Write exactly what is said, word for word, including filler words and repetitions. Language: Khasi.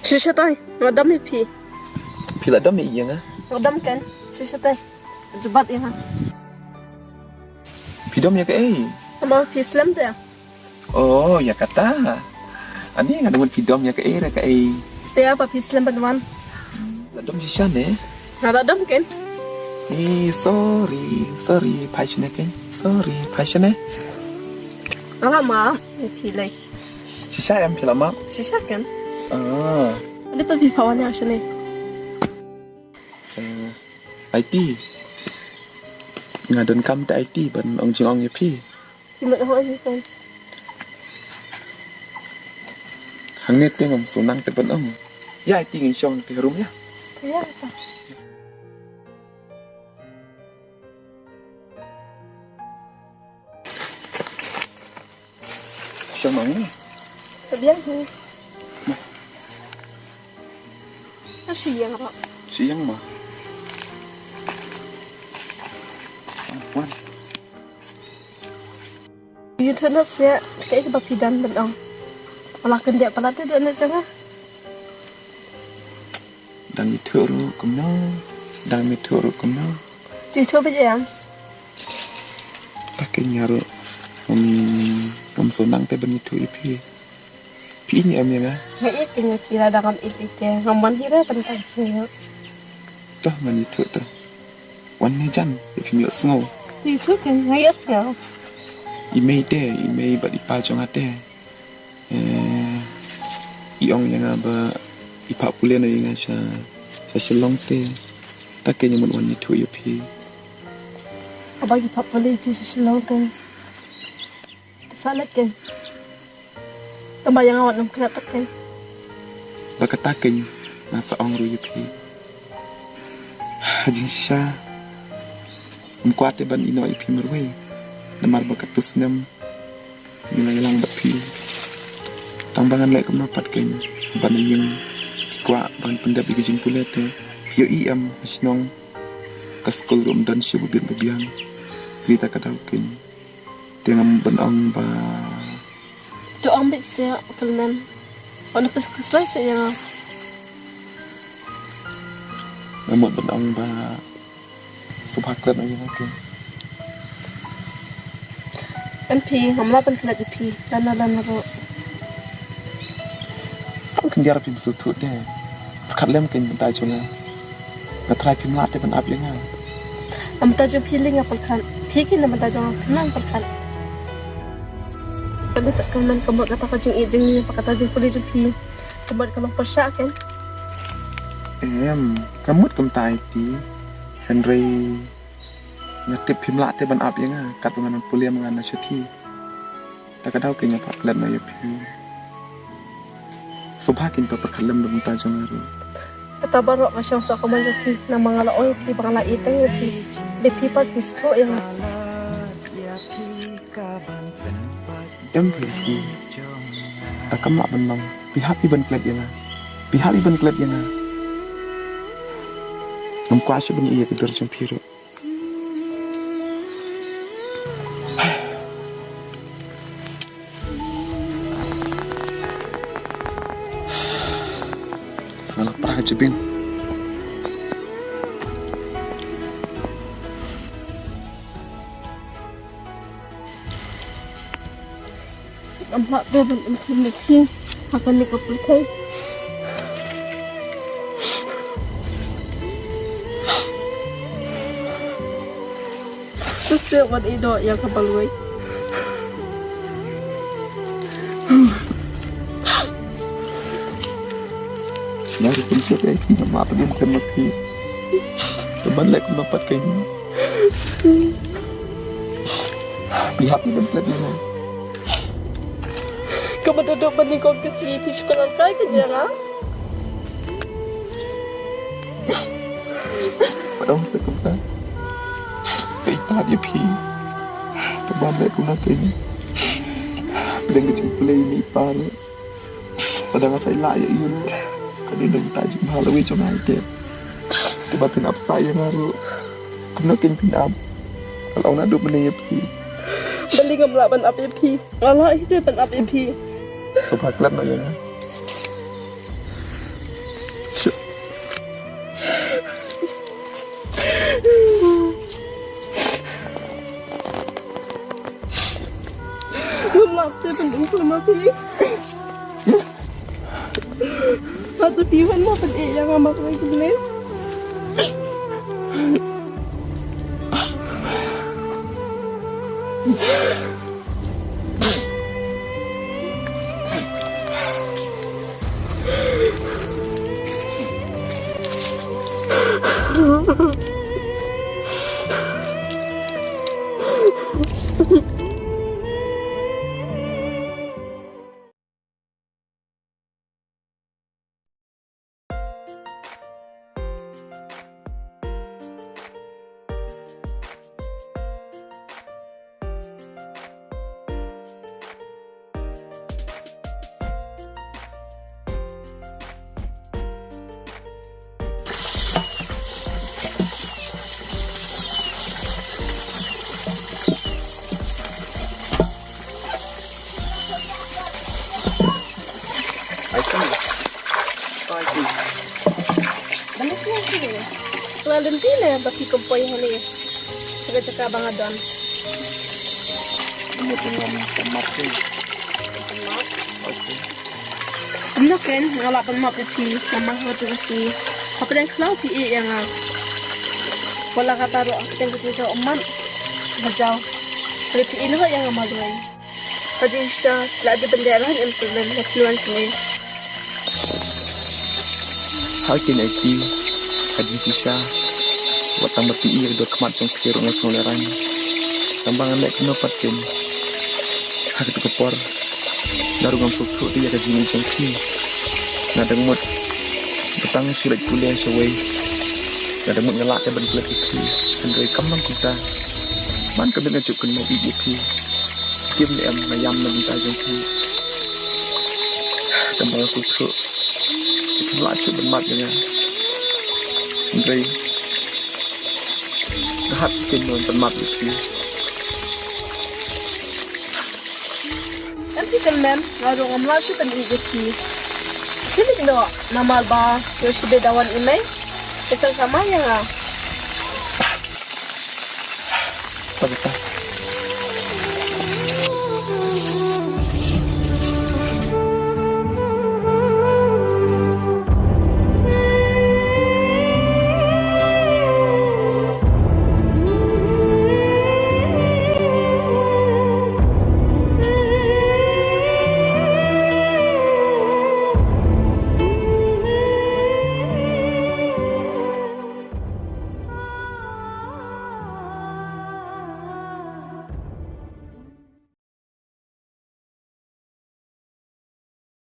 Shisha tai, nga dom ïa phi. Phi la dom ïa nga? Nga dom ken, shisha tai. Jubab ïa nga. Phi dom ïa kaei? Ama phi slem te. Oh, ïa kata. Ani nga dom phi dom ïa kaei re kaei. Te apa phi slem ban wan? La dom shisha ne? Nga la dom ken. Eh, sorry, sorry, passion ken. Sorry, passion. Ala ma, phi lai. Shisha em phi la ma? Shisha ken. Ah. Ani pa phi pawan ïa shane. Eh, Aiti. Nga don kam te Aiti ban ong jingong ïa phi. Phi mut hoi ni pen. Hangne te ngam sngewsynei te ban ong. Ïa Aiti ngin shong te harum ïa. Ïa ta. Shong ma ngi. Ka biang hi. Ka shi yang ro. Shi yang ma. Wan. Ïa thana sia, kaei kaba phi dang ban ong. Ala kan dia pala te dang na janga. Dang ithuh ruh kumno, dang ithuh ruh kumno. Ithuh ba ïa. Ta ka ïa ruh. Um, um, sngewsynei te ban ithuh ïa phi. Phi ïeit ïa nga? Nga ïeit ïa phi lada ngam ïeit ïa phi. Ngam wan hi re ban tang sngew. Toh ngan ithuh toh. Wan ne jan ïa phi ïohsngew. Ithuh kan nga ïohsngew. I mei te, i mei bad i pa jong nga te. Eh, i ong ïa nga ba i phah pule noh ïa nga sha, sha Shillong te. Ta ka ïa mut wan ithuh ïa phi. Haba i phah pule ïa phi sha Shillong te. Sa leit kein. Tang ba ïa nga wat nym klet pat kein. Ba kata kein nga sa ong ruh ïa phi. Ha jingshisha. Ym kwah te ban ïehnoh ïa phi marwei. Namar ba katto snem ngi la ïalang bad phi. Tang ba ngan leh kumno pat kein. Ban ïeng kwah ban pyndep ïa ka jingpule te. Phi ïohi em ha shnong. Ka skul ruh ym don shuh ba biang ba biang. Phi ta ka daw kein. Te ngam ban ong ba. To ong beit seh kylliang. Wan pes kusai seh ïa nga. Ngam ban ong ba. Sngewbha klet noh ïa nga kein. Em phi, ngam lah ban klet ïa phi. Lano lano ruh. Tang khyndiat phim sngewthuh te. Pyrkhat lem kein bynta jong nga. Nga trai phim lah te ban ap ïa nga. Na bynta jong phi lei nga pyrkhat. Phi kein na bynta jong nga phim nang pyrkhat. Ka dei pat ka mut ka mut kata ka jingïeit jong ngi, kata jingpule jong phi. Ka mut ka long pyrshah kein. Em, ka mut kumta Aiti. Hynrei nga tip phim lah te ban ap ïa nga, katba nga nang pule ma nga na shathie. Ta ka daw kein nga phah klet noh ïa phi. Sngewbha kein to pyrkhat lem na bynta jong nga ruh. Kata baroh ka shong sah ka mon jong phi, namar nga la ong ïa phi ba nga la ïeit ïa phi. Dei phi pat phi sngewthuh ïa nga. Em phi phi. Ta kam lah ban long. Phi hap phi ban klet ïa nga. Phi hap phi ban klet ïa nga. Ngam kwah shuh ban ïa ka dur jong phi ruh. Nga la pra ka jubin. Ngam lah te ban im khun ïa phi ha kane ka pyrthei. Shisha wat ïehnoh ïa ka balwei. Nga ruh pynshai ïa phi, ngam lah ban im khun ïa phi. Te ban leh kumno pat kein. Phi hap ban klet ïa nga. Ka mut da duk ba nyngkong ka sngi phi shu kynnoh kai ka jaka. Pat ong sa kumta. Ka ïeit ïa phi. Te ban leh kumno kein. Pdeng ka jingpule ïa i pa ruh. Lada nga sa ïa lah ïa i ruh. Ka dei na bynta jingma lawei jong nga te. Te ba phin ap sa ïa nga ruh. Kumno kein phin ap. Ka la ong naduh mynne ïa phi. Balei ngam lah ban ap ïa phi. Nga lah hi te ban ap ïa phi. Sngewbha klet noh ïa nga. Pynduh phi ma phi. Hatu tiwan ma pynduh ïa nga ma phi. Ai kan. Ai kan. Balik na sini. Kala lenti na baki kompoi hali. Saka jaka bang adon. Ini pun yang tempat tu. Tempat. Oke. Kumno ken nga lah pynmap ïa phi namar ha katu ka sngi. Hapdeng khlaw phi ïeh ïa nga. Wala kata ruh hapdeng katu ka ummat. Ba jaw. Hynrei phi ïeh noh ïa nga marwei. Ka jingshisha la dei ban leh rang improvement ha ki wan shnong. Ha kine ki, ka jingshisha wat tang ba phi ïeh ïa ka khmat jong phi ruh nga sngew leh rang. Tang ba ngan leh kumno pat ken. Ha katu ka por. Nga ruh ngam sngewthuh te ïa ka jingim jong phi. Nga dang mut ba tang shu leit pule shawei. Nga dang mut nga lah te ban klet ïa phi. Hynrei kam long kumta. Man ka dang nga juk kynmaw ïeit ïa phi. Kim ne em nga ïam na bynta jong phi. Tang ba nga sngewthuh. Phi lah shu ban map ïa nga. Hynrei nga hap kynmaw ban map ïa phi. Em phi kynmaw, nga ruh ngam lah shuh ban ïeit ïa phi. Phi leit noh namar ba u Shibe da wan i mei. Te sa kama ïa nga. Ba kata,